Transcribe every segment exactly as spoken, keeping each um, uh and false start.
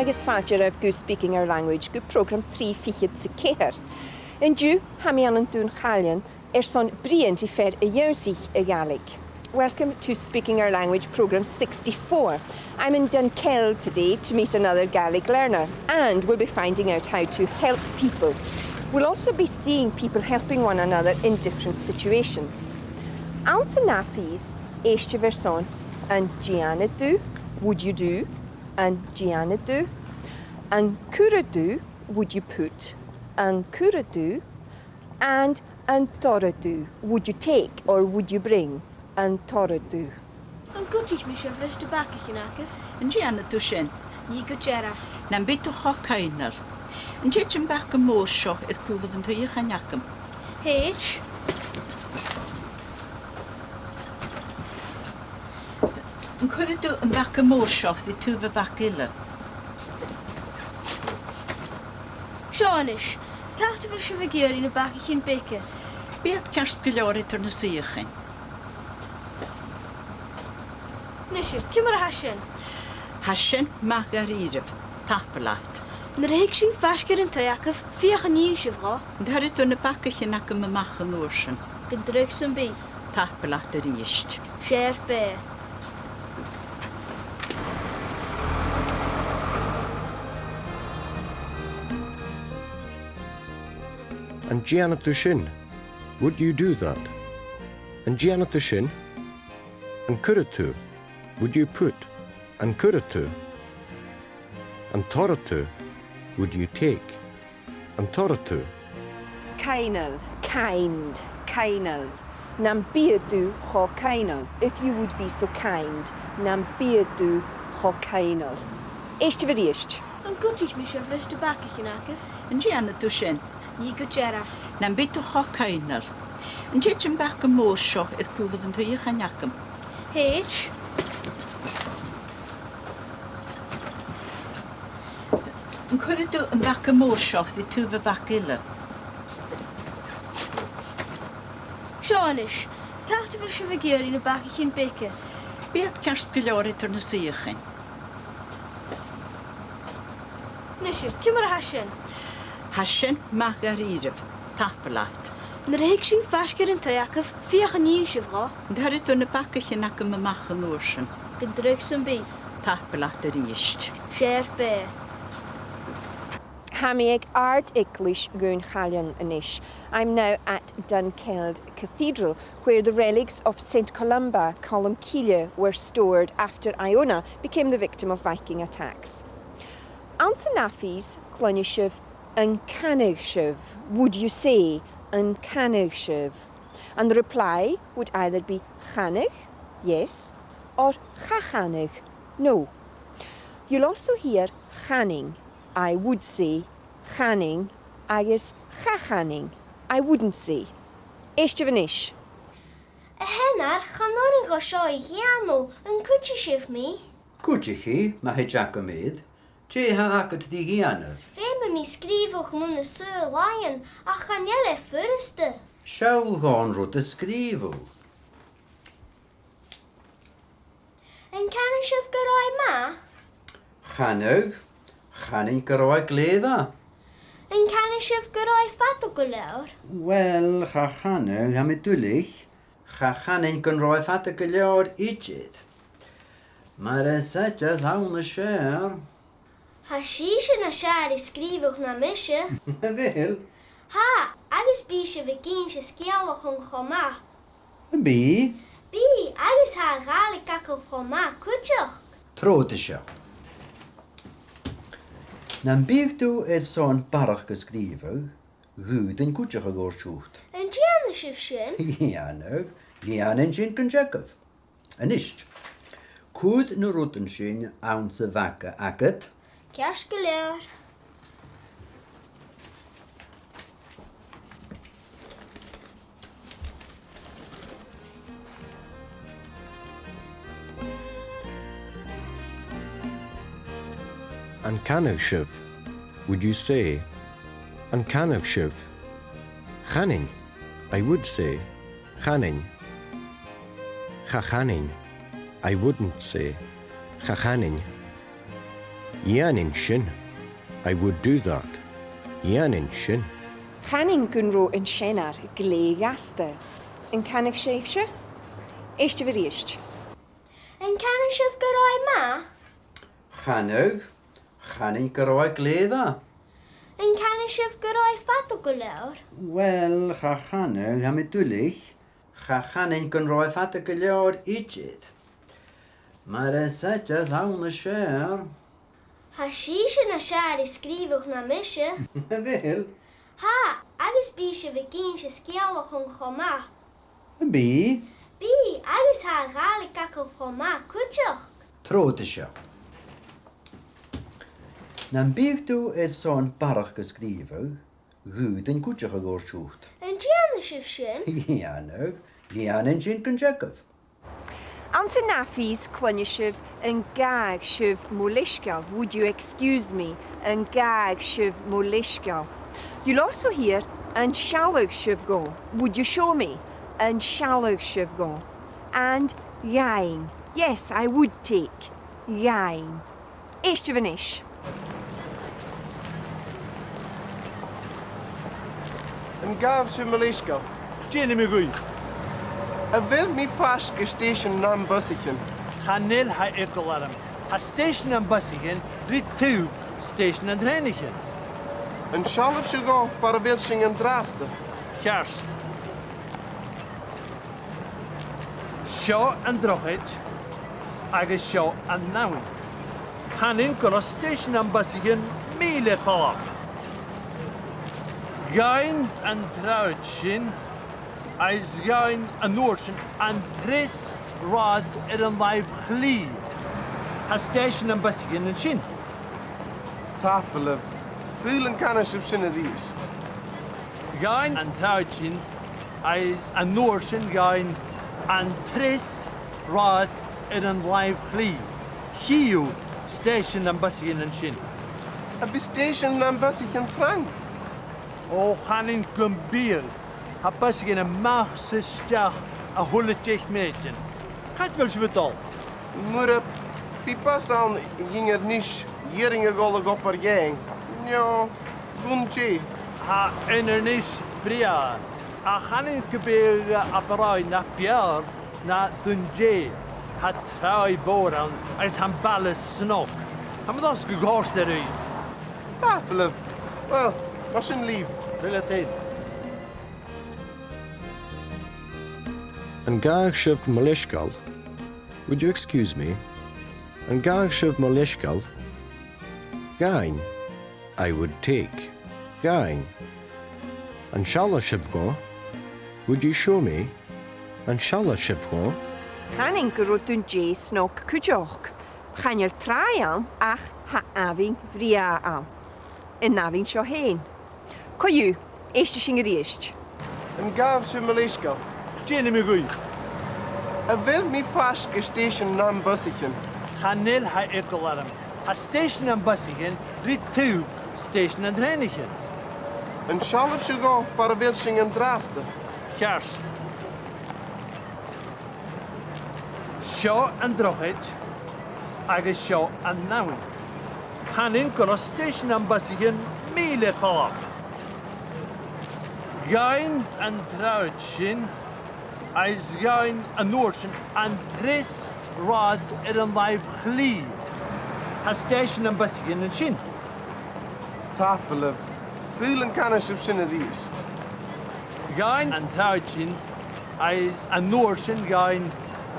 Agus fàilte oirbh gu Speaking Our Language, gu prògram trì fichead 's a ceithir. An-diugh, tha mi ann an Dùn Chailleann airson bruidhinn ri fear a dh'ionnsaich a' Ghàidhlig. Welcome to Speaking Our Language programme sixty-four. I'm in Dunkeld today to meet another Gaelic learner, and we'll be finding out how to help people. We'll also be seeing people helping one another in different situations. Anns an ath phìos, èistibh airson: an dèanadh tu, would you do? An dèanadh tu? An cuireadh tu, would you put? An cuireadh tu? And an toireadh tu, would you take or would you bring? An toireadh tu? An cuidich mise bhris na bacaichean agaibh? An dèanadh tu sin? Nì gu dearbh. Nam biodh tu cho coibhneil. An tèid am baga mòr seo air cùlaibh an t-suidheachain agam? Thèid. An cuireadh tu am baga mòr seo ri taobh a' bhaga eile? Seo a-nis. Càit a bheil sibh ag iarraidh na bacaichean beaga? Bidh iad ceart gu leòr eadar na suidheachain. Nise, ciamar a tha sin? Tha sin math dha-rìribh. Tapadh leat. Nuair a thig sinn faisg air an taigh agaibh, feuch an inns sibh dhomh. An toireadh tu na bacaichean agam a-mach an uair sin? Gun truagh sam bith. Tapadh leat a-rithist. 'S e ur beatha. An dèanadh tu sin? Would you do that? An dèanadh tu sin? An cuireadh tu? Would you put? An cuireadh tu? An toireadh tu? Would you take? An toireadh tu? Coibhneil. Kind. Coibhneil. Nam biodh tu cho coibhneil. If you would be so kind. Nam biodh tu cho coibhneil. Èistibh a-rithist. An cuidich mise bhris na bacaichean agaibh? An dèanadh tu sin? Nì gu dearbh. Nam biodh tu cho coibhneil. An tèid am baga mòr seo air cùlaibh an t-suidheachain agam? Thèid. An cuireadh tu am baga mòr seo ri taobh a' bhaga eile? Seo a-nis. Càit a bheil sibh ag iarraidh na bacaichean beaga? Bidh iad ceart gu leòr eadar na suidheachain. Nise, ciamar a tha sin? Tha sin math dha-rìribh. Tapadh leat. Nuair a thig sinn faisg air an taigh agaibh, feuch an inns sibh dhomh. An toireadh tu na bacaichean agam a-mach an uair sin? Gun truagh sam bith. Tapadh leat a-rithist. 'S e ur beatha. Tha mi aig Àrd-Eaglais Dhùn Chailleann a-nis. I'm now at Dunkeld Cathedral, where the relics of Saint Columba, Colmcille, were stored after Iona became the victim of Viking attacks. Anns an ath phìos, cluinnidh sibh: an canadh sibh? Would you say? An canadh sibh? And the reply would either be chanadh, yes, or cha chanadh, no. You'll also hear chanainn, I would say, chanainn, agus cha chanainn, I wouldn't say. Èistibh a-nis. A sheanair, chan urrainn dhomh seo a dhèanamh, an cuidich sibh mi? Cuidichidh, ma thèid agam air. Dè tha agad ri dhèanamh? Feumaidh mi sgrìobhadh mun an saor-làithean, ach chan eil e furasta. Seall dhomh an rud a sgrìobh thu. An canadh sibh gun robh e math? Chanadh, chanainn gun robh e glè mhath. An canadh sibh gun robh e fada gu leòr? Uill, cha chanadh, tha mi duilich. Cha chanainn gun robh e fada gu leòr idir. Mar as fhaide 's ann as fheàrr. Tha sibhse nas fheàrr a' sgrìobhadh na mise. A bheil? Tha, agus bidh sibh ag innse sgeulachdan cho math. Bidh? Bidh, agus tha a' Ghàidhlig agaibh cho math cuideachd. Trobhad an seo. Nam biodh tu airson barrachd a sgrìobhadh, dh'fhaodainn cuideachadh a thoirt dhut. An dèanadh sibh sin? Dhèanadh, dhèanainn sin gun teagamh. A-nis, cuir na rudan sin anns a' bhaga agad. Ceart gu leòr. An canadh sibh? Would you say? An canadh sibh? Chanainn, I would say. Chanainn. Cha chanainn, I wouldn't say. Cha chanainn. Dhèanainn sin. I would do that. Dhèanainn sin. Chanainn gun robh an seanair glè ghasta. An canadh sibhse? Èistibh a-rithist. An canadh sibh gun robh e math? Chanadh. Chanainn gun robh e glè mhath. An canadh sibh gun robh e fada gu leòr? Uill, cha chanadh, tha mi duilich. Cha chanainn gun robh e fada gu leòr idir. Mar as fhaide 's ann as fheàrr. Tha sibhse nas fheàrr a' sgrìobhadh na mise. A bheil? Tha, agus bidh sibh ag innse sgeulachdan cho math. Am bi? Bidh, agus tha a' Ghàidhlig agaibh cho math cuideachd. Trobhad an seo. Nam biodh tu airson barrachd a sgrìobhadh, dh'fhaodainn cuideachadh a ghabhail dhut. An dèanadh sibh sin? Dhèanadh, dhèanainn sin gun teagamh. Anns an ath phìos cluinnidh sibh, an gabhadh sibh mo leisgeul, would you excuse me? An gabhadh sibh mo leisgeul? You'll also hear, an sealladh sibh dhomh, would you show me? An sealladh sibh dhomh? And ghabhainn, yes, I would take. Ghabhainn. Èistibh a-nis. An gabh sibh mo leisgeul? Dèanamaid e. A bheil mi faisg air stèisean nam busaichean? Chan eil, tha eagal orm. Tha stèisean nam busaichean ri taobh stèisean nan trèanaichean. An seallaibh sibh dhomh far a bheil sinn an-dràsta? Ceart. Seo an drochaid agus seo an abhainn. Chanainn gun robh stèisean nam busaichean mìle air falbh. Ghabhainn an t-sràid sin, agus ghabhainn an uair sin an treas rathad air an làimh chlì. Tha stèisean nam busaichean an sin. Tapadh leibh, saoil an canadh sibh sin a-rithist. Ghabhainn an t-sràid sin, agus an uair sin ghabhainn an treas rathad air an làimh chlì. Chì thu stèisean nam busaichean an sin. Am bi stèisean nam busaichean trang? Ò, chanainn gum bi. Tha busaichean a-mach 's a-steach a h-uile deich mionaidean. Càit a bheil sibh a' dol? Mura bi bus ann a dh'Inbhir Nis, dh'fheumar a dhol gu Obar Dheathain. No, Dùn Dè. Tha Inbhir Nis brèagha, ach chanainn gum biodh Obar Dheathain na b' fheàrr na Dùn Dè. Tha tràigh mhòr ann agus tha am baile snog. Tha mi an dòchas gun còrd e ribh. Tapadh leibh. Uill, mar sin leibh. Bhuel, tapadh leibh. An gabhadh sibh mo leisgeul? Would you excuse me? An gabhadh sibh mo leisgeul? Ghabhainn. I would take. Ghabhainn. An sealladh sibh dhomh? Would you show me? An sealladh sibh dhomh? Chanainn gun robh Dùn Dè snog cuideachd. Chan eil tràigh ann ach tha abhainn bhrèagha ann. An abhainn seo fhèin. Co-dhiù, èistibh a-rithist. An gabh sibh mo leisgeul? Dèanamaid e. A bheil mi faisg air stèisean nam busaichean? Chan eil, tha eagal orm. Tha stèisean nam busaichean ri taobh stèisean nan trèanaichean. An seallaibh sibh dhomh far a bheil sinn an-dràsta? Ceart. Seo an drochaid agus seo an abhainn. Chanainn gun robh stèisean nam busaichean mìle air falbh. Ghabhainn an t-sràid sin, agus ghabhainn an uair sin an treas rathad air an làimh chlì. Tha stèisean nam busaichean an sin. Tapadh leibh. Saoil an canadh sibh sin a-rithist. Ghabhainn an t-sràid sin, agus an uair sin ghabhainn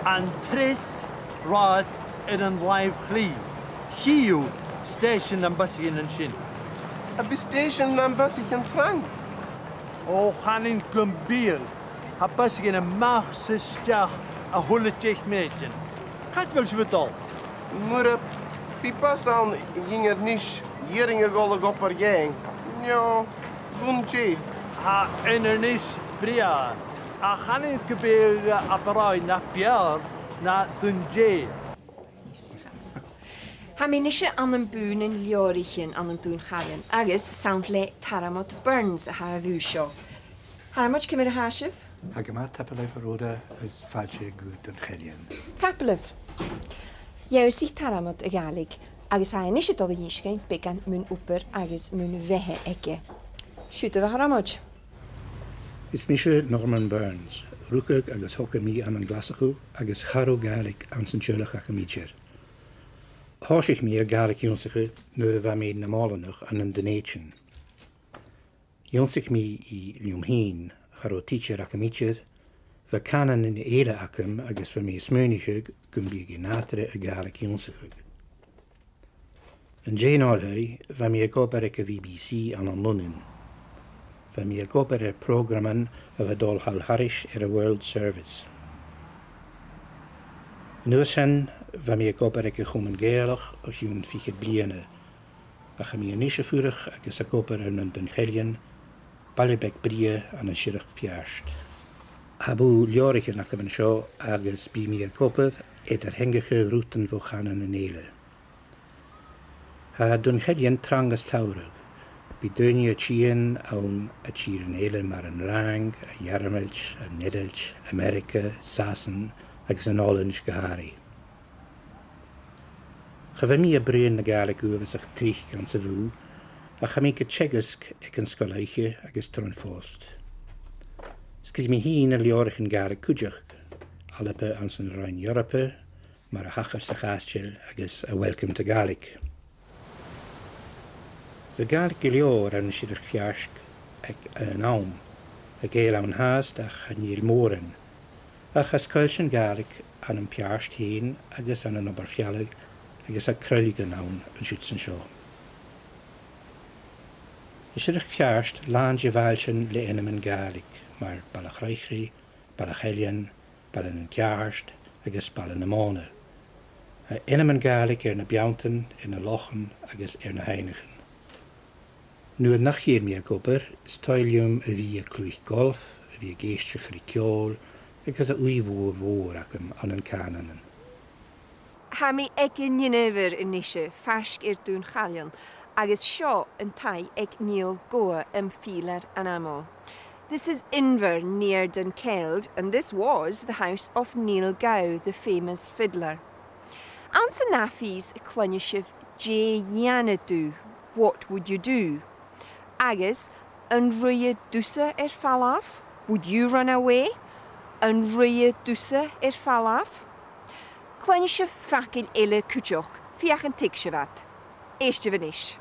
an treas rathad air an làimh chlì. Chì thu stèisean nam busaichean an sin. Am bi stèisean nam busaichean trang? Ò, chanainn gum bi. Tha busaichean a-mach 's a-steach a h-uile deich mionaidean. Càit a bheil sibh a' dol? Mura bi bus ann a dh'Inbhir Nis, dh'fheumar a dhol gu Obar Dheathain. No, Dùn Dè. Tha Inbhir Nis brèagha, ach chanainn gum biodh Obar Dheathain na b' fheàrr na Dùn Dè. Tha mi a-nise ann am bùth nan leabhraichean ann an Dùn Challainn agus 's ann le Tormod Burns a tha a' bhùth seo. Tormod, ciamar a tha sibh? Tha gu math, tapadh leibh, a Rhoda, is fàilte gu Dùn Challainn. Tapadh leibh. Dh'ionnsaich Tormod a' Ghàidhlig. agus tha e a-nis a' dol a dh'innse dhuinn beagan mun obair agus mun bheatha aige. Siuthad, a Thormoid. Is mise Norman Burns. Rugadh agus thogadh mi ann an Glaschu agus cha robh Gàidhlig anns an teaghlach agam idir. Thòisich mi a' Ghàidhlig ionnsachadh nuair a bha mi nam oileanach ann an Dùn Èideann. Dh'ionnsaich mi i leam fhìn, cha robh tidsear agam idir, bha cànanan eile agam agus bha mi a' smaoineachadh gum biodh e nàdarra a' Ghàidhlig ionnsachadh. An dèidh an oilthigh, bha mi ag obair aig a' B B C ann an Lunnainn. Bha mi ag obair air prògraman a bha a' dol thall thairis air a' World Service. An uair sin, bha mi ag obair aig a' Chomunn Ghàidhealach o chionn fichead bliadhna, ach tha mi a-nis a' fuireach agus ag obair ann an Dùn Chailleann, baile beag brèagha ann an Siorrachd Pheairt. Tha bùth leabhraichean agam an seo agus bidh mi ag obair eadar-theangachadh rudan bho chànanan eile. Tha Dùn Chailleann trang is tlàthach. Bidh daoine a' tighinn ann à tìrean eile mar an Fhraing, a' Ghearmailt, an Eillt, Ameireagaidh, Sasainn agus an Ollainn gu h-àraidh. Cha bhi mi a' bruidhinn na Gàidhlig uabhasach tric anns a' bhùth, ach tha mi gu teagasg aig an sgoil-oidhche agus tron phost. Sgrìobh mi fhìn na leabhraichean Gàidhlig cuideachd, Alba anns an Roinn Eòrpa, Mar a Thachair sa Chaisteal agus A Welcome to Gaelic. Bha Gàidhlig gu leòr ann an Siorrachd Pheairt aig aon àm, a' Ghàidheal ann fhathast ach chan eil mòran, ach tha sgoiltean Gàidhlig ann am Peairt fhèin agus ann an Obar Pheallaidh agus tha cròileagan ann an siud 's an seo. Tha Siorrachd Pheairt làn de bhailtean le ainmean Gàidhlig, mar Baile Chroichridh, Baile Chailleann, Baile nan Ceàrd agus Baile na Mòna. Tha ainmean Gàidhlig air na beanntan, air na lochan agus air na h-aibhnichean. Nuair nach eil mi ag obair, is toil leam a bhith a' cluich golf, a bhith ag èisteachd ri ceòl agus a' bhuaidh mhòr mhòr agam ann an cànanan. Tha mi aig an Inbhir a-nise, faisg air Dùn Chailleann, agus seo an taigh aig Niall Gobha, am fìdhlear ainmeil. This is Inver near Dunkeld, and this was the house of Niall Gow, the famous fiddler. Anns an ath phìos cluinnidh sibh dè dhèanadh tu, what would you do? Agus an ruitheadh tusa air falbh? Would you run away? An ruitheadh tusa air falbh? Cluinnidh sibh facail eile cuideachd, feuch an tuig sibh iad. Èistibh a-nis.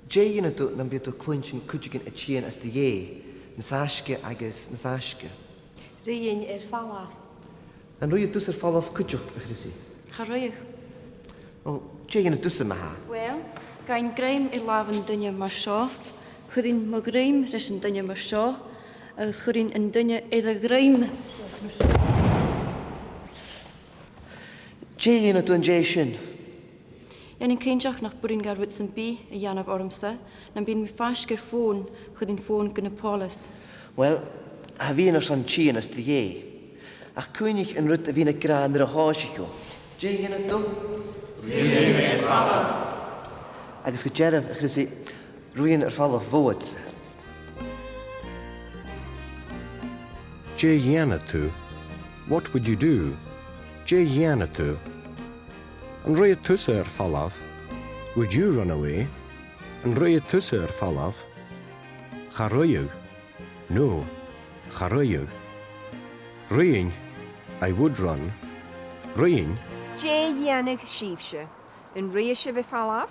Dè dhèanadh tu nam biodh tu a' cluinntinn cuideigin a' tighinn às do dhèidh, nas fhaisge agus nas fhaisge? Ruithinn air falbh. An ruitheadh tusa air falbh cuideachd, a Chrissy? Cha ruitheadh. Ò, dè dhèanadh tusa ma-thà? Well, gabhainn grèim air làmh an duine mar seo, chuirinn mo dhruim ris an duine mar seo, agus chuirinn an duine air a dhruim. Dè dhèanadh tu an dèidh sin? Dèanainn cinnteach nach b' urrainn dha rud sam bith a dhèanamh ormsa, nam bithinn faisg air fòn, chuirinn fòn gu na poilis. Well, cha bhithinn airson tighinn às do dhèidh. Ach cuimhnich an rud a bhithinn ag ràdh nuair a thòisich thu. Dè dhèanadh tu? Ruithinn air falbh. Agus gu dearbh, a Chrissy, ruithinn air falbh bhuatsa. Dè dhèanadh tu? What would you do? Dè dhèanadh tu? An ruitheadh tusa air falbh? Would you run away? An ruitheadh tusa air falbh? Cha ruitheadh. No, cha ruitheadh. Ruithinn, I would run. Ruithinn. Dè dhèanadh sibhse? An ruitheadh sibh air falbh?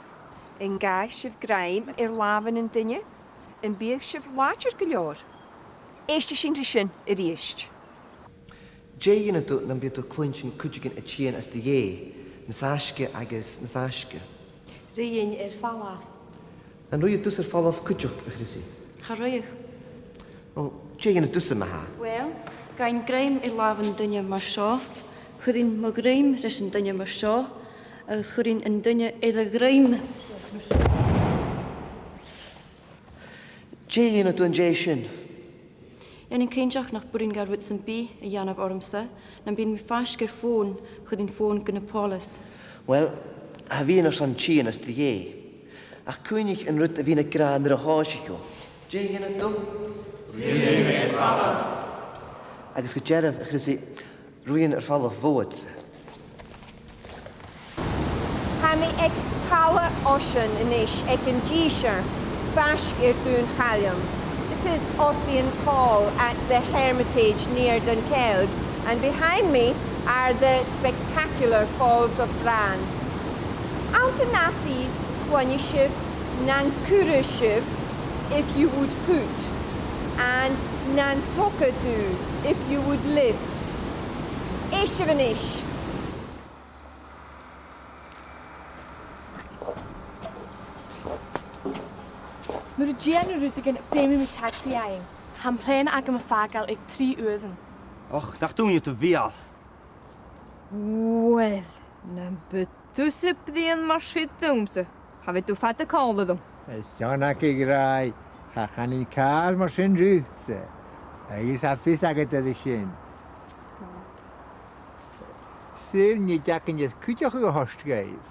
An gabhadh sibh grèim air làmhan an duine? Am biodh sibh làidir gu leòr? Èistibh ris sin a-rithist. Dè dhèanadh tu nam biodh tu a' cluinntinn cuideigin a' tighinn às do dhèidh, nas fhaisge agus nas fhaisge? Ruithinn air falbh. An ruitheadh tusa air falbh cuideachd, a Chrissy? Cha ruitheadh. Ò, dè dhèanadh tusa ma-thà? Well, gabhainn grèim air làmh an duine mar seo, chuirinn mo dhruim ris an duine mar seo, agus chuirinn an duine air a dhruim. Dè dhèanadh tu an dèidh sin? Dèanainn cinnteach nach b' urrainn dha rud sam bith a dhèanamh ormsa, nam bithinn faisg air fòn, chuirinn fòn gu na poilis. Well, cha bhithinn airson tighinn às do dhèidh. Ach cuimhnich an rud a bhithinn ag ràdh nuair a thòisich thu. Dè dhèanadh tu? Ruithinn air falbh. Agus gu dearbh, a Chrissy, ruithinn air falbh bhuatsa. Tha Tha mi aig Caladh Oisein a-nis aig an Dìseart, faisg air Dùn Chailleann. This is Ossian's Hall at the Hermitage near Dunkeld, and behind me are the spectacular Falls of Bran. Anns an ath phìos, cluinnidh sibh "Nan cuireadh sibh," "if you would put," and "Nan togadh tu," "if you would lift." Èistibh a-nis. Mura dèan thu rudeigin, feumaidh mi tagsaidh fhaighinn. Tha am plèana agam a' fàgail aig trì uairean. Och, nach dùin thu do bheul. Uill, nam biodh tusa a' bruidhinn mar sin riumsa, cha bhiodh tu fada còmhla rium. Seann, a ghràidh, cha chanainn càil mar sin riutsa, agus tha fios agad air sin. Saoil an e deacain as cuideachail a th' ort dhuibh?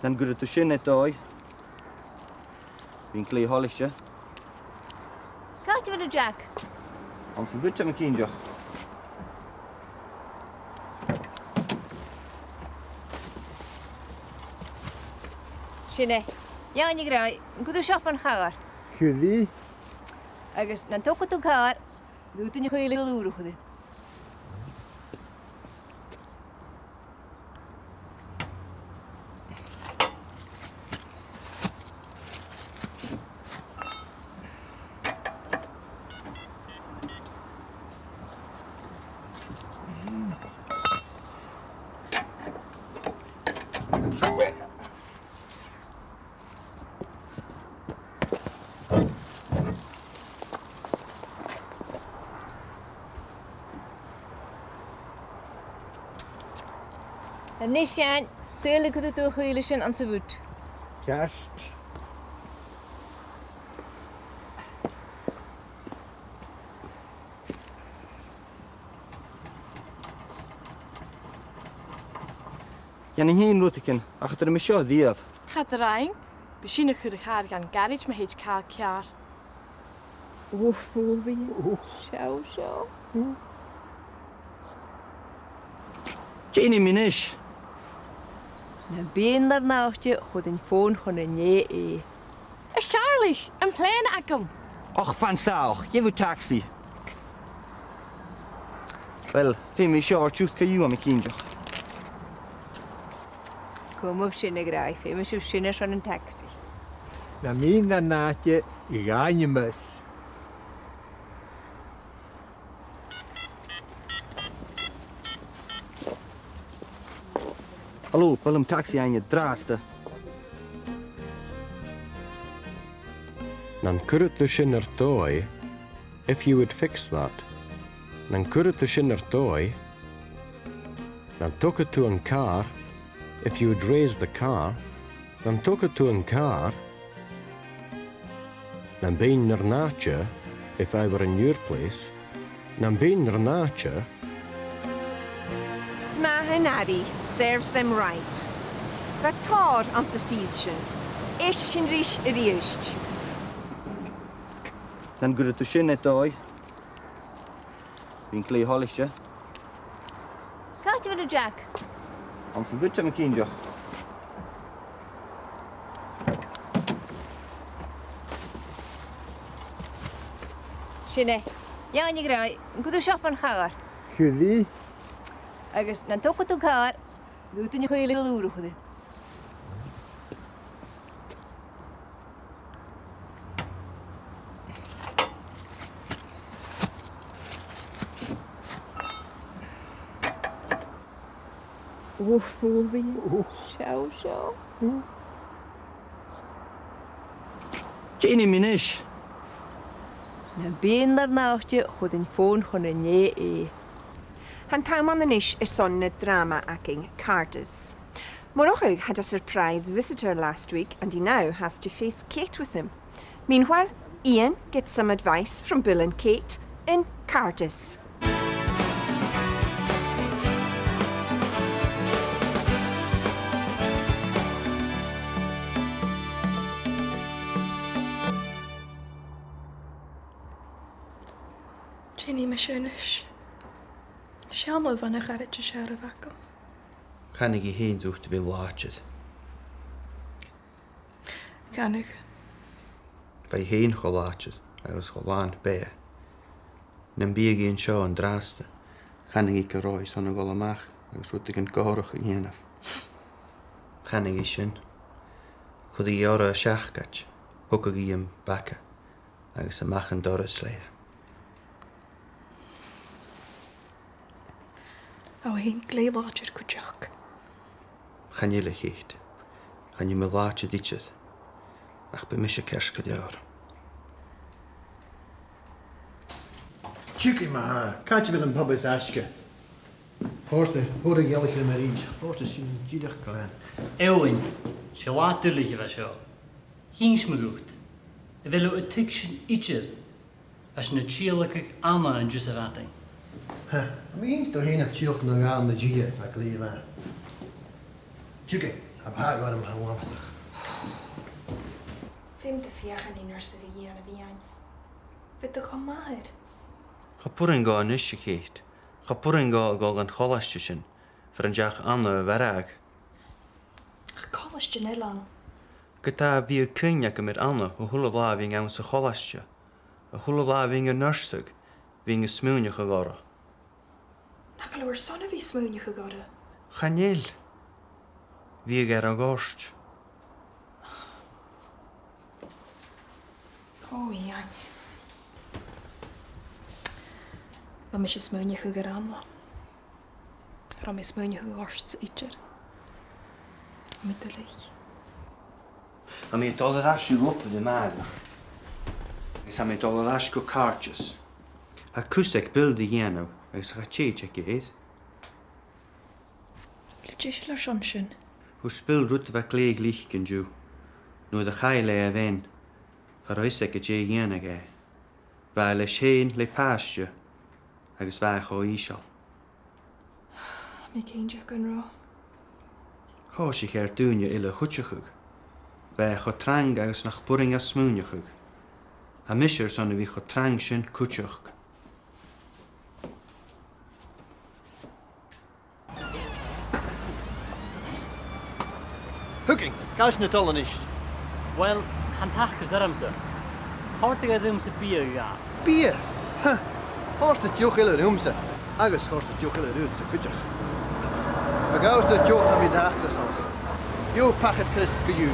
Nan cuireadh tu sin air dòigh. Bhithinn glè thoilichte. Càit a bheil thu, Jack? Anns a' bhùth, tha mi cinnteach. Sin e. Seann, a ghràidh, an cuir thu seo fon chàr? Cuiridh. Agus nan togadh tu an càr, dh'fhaodadh tu an cuibhle a chur oirre. A-nis, Seann, saoil an cuiridh tu a' chuibhle sin anns a' bhùth? Ceart. Dhèanainn fhìn rudeigin, ach cha do rinn mi seo a-riamh. Cha do rinn. Bidh sinn a' cur a' chàr dhan garaids ma thèid càil ceàrr. Ò, ò, bhidh. Ò. Seo, seo. Dè nì mi a-nis? Nam bithinn nar n-àite, chuirinn fòn chun an nèidh e. A Charlie, am plèana agam. Och, fan sàmhach, gheibh thu tagsaidh. Uill, feumaidh mi seo ort, tha mi cinnteach. Cumaibh sin, a ghràidh, feumaidh sibh sin airson an tagsaidh. Nam bithinn nar n-àite, dh'ainmich. Halò, b' fheàrr leam tagsaidh fhaighinn an-dràsta. Nan cuireadh tu sin air dòigh, if you would fix that. Nan cuireadh tu sin air dòigh. Nan togadh tu an càr, if you would raise the car. Nan togadh tu an càr. Nam bithinn nar n-àite, if I were in your place. Nam bithinn nar n-àite. 'S math an airidh, serves them right. Bha tòrr anns a' phìos sin. Èist ris a-rithist. Nan cuireadh tu sin air dòigh, bhithinn glè thoilichte. Càit a bheil thu, Jack? Anns a' bhùth, tha mi cinnteach. Sin e. Seann, a ghràidh, an cuir thu seo fon chàr? Cuiridh. Agus nan togadh tu an càr, dh'fhaodadh tu an cuibhle a chur oirre. Ò, ò, bhidh. Ò. Seo, seo. Dè nì mi a-nis? Nam bithinn nar n-àite, chuirinn fòn chun an nèidh e. Tha an t-àm ann a-nis airson na dràma againn, Càirdeas. Murchadh had a surprise visitor last week and he now has to face Kate with him. Meanwhile, Iain gets some advice from Bill and Kate in Càirdeas. Dè nì mise a-nis? Seall air a' bhana-gharaids as fheàrr a bh' agam. Chanadh i fhèin dhut a bhith làidir. Chanadh. Bha i fhèin cho làidir agus cho làn beatha. Nam biodh i an seo an-dràsta, chanadh i gun robh i airson a dhol a-mach agus rudeigin gòrach a dhèanamh. Chanadh i sin. Chuir i oirre a seacaid, thogadh i am baga agus a-mach an doras leatha. Tha thu fhèin glè làidir cuideachd. Chan eil, a Cheit. Chan eil mi làidir idir. Ach bidh mise ceart gu leòr. Tiugainn ma-thà, càit a bheil am pub as fhaisge? Thuirt thu, thuirt thu gu leòr mar sin, thuirt thu sin dìreach gu leòr. Eòghainn, 's e latha duilich a bha seo. Dh'inns mi dhut, a bheil thu a' tuigsinn idir, bha sinn a' tiodhlacadh Anna an-diugh sa mhadainn. Ha, tha mi a' smaoineachadh gu bheil thu fhèin a' tiodhlacadh Anna an-diugh, tha glè mhath. Tiugainn, tha baga orm, tha mi uabhasach. Feumaidh tu feuchainn ri nursadh a dhèanamh, Iain. Bidh tu cho math air. Cha b' urrainn dhomh a-nis, a Cheit. Cha b' urrainn dhomh a dhol dhan cholaiste sin, far an deach Anna a mharbhadh. Ach colaiste eile ann. Ged a bhiodh cuimhne agam air Anna a h-uile latha a bhithinn anns a' cholaiste, a h-uile latha a bhithinn a' nursadh, bhithinn a' smaoineachadh oirre. Nach eil thu airson a bhith a' smaoineachadh oirre? Chan eil. Bhiodh e ro ghort. Ò, Iain. Bha mise a' smaoineachadh air Anna. Cha robh mi a' smaoineachadh ortsa idir. Tha mi duilich. Tha mi a' dol air ais gu obair a-màireach. Agus tha mi a' dol air ais gu càirdeas. Tha cus aig Bill ri dhèanamh agus tha tè aige air. Bheil thu deiseil airson sin? Thuirt Bill rud a bha glè ghlic an-diugh. Nuair a chaill e a bhean, cha robh fhios aige dè dhèanadh e. Bha e leis fhèin le pàiste, agus bha e cho ìosal. Tha mi cinnteach gun robh. Thòisich e air daoine eile a chuideachadh. Bha e cho trang agus nach b' urrainn dha smaoineachadh. Tha mise airson a bhith cho trang sin cuideachd. Thugainn, càit a bheil sinn a' dol a-nis? Uill, tha an t-acras ormsa. Chòrdadh e riumsa biadh a ghabhail. Biadh? Ha! Chòrdadh deoch eile riumsa, agus chòrdadh deoch eile riutsa cuideachd. Ma ghabhas tu deoch, tha mi an t-acras ann. Gheibh thu pacaid crisp co-dhiù.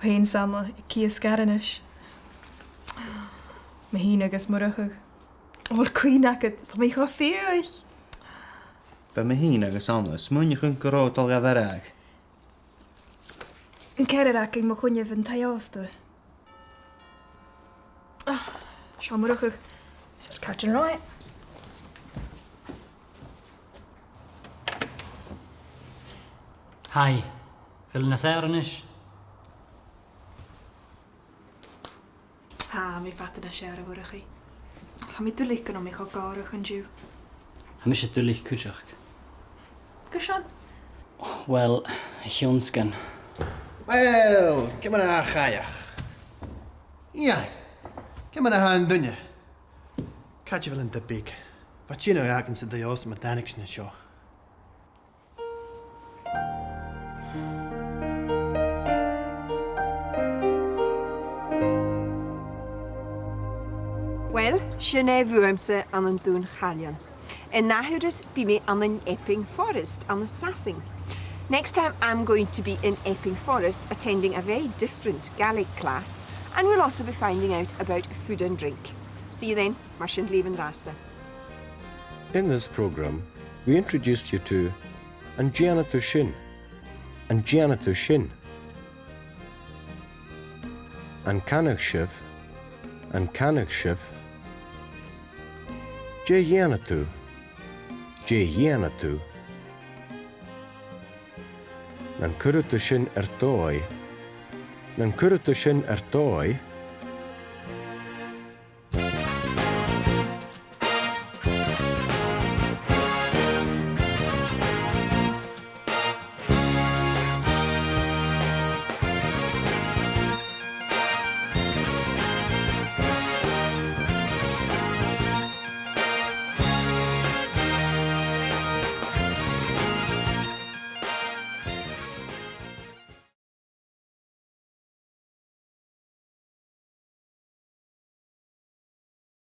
Tha Anna aig cìos-gàire a-nis. Mi fhìn agus Murchadh. A bheil cuimhne agad, bha mi cho fiadhaich. Bha mi fhìn agus Anna a' smaoineachadh gun robh thu a' dol ga mharbhadh. An ceathrar againn mu choinneamh an taigh-òsta. Ah, seo Murchadh. Seo càit an robh e. Hi. A bheil thu nas fheàrr a-nis? Tha mi fada nas fheàrr, a Mhurchaidh. Tha mi duilich gun robh mi cho gòrach an-diugh. Tha mise duilich cuideachd. Carson? Uill, a chionn 's gun. Uill, ciamar a tha a' chailleach? Iain, ciamar a tha an duine? Càit a bheil an taigh-beag? Bha tighinn a dh'fhàgail san taigh-òsta mun tàinig sinn an seo. Uill, sin e bhuamsa ann an Dùn Chailleann. An ath thuras bidh mi ann an Epping Forest ann an Sasainn. Next time I'm going to be in Epping Forest attending a very different Gaelic class, and we'll also be finding out about food and drink. See you then. Mar sin leibh an-dràsta. In this programme, we introduced you to: An dèanadh tu sin? An dèanadh tu sin? An canadh sibh? An canadh sibh? Dè dhèanadh tu? Dè dhèanadh tu? Nan cuireadh tu sin air dòigh? Nan cuireadh tu sin air dòigh?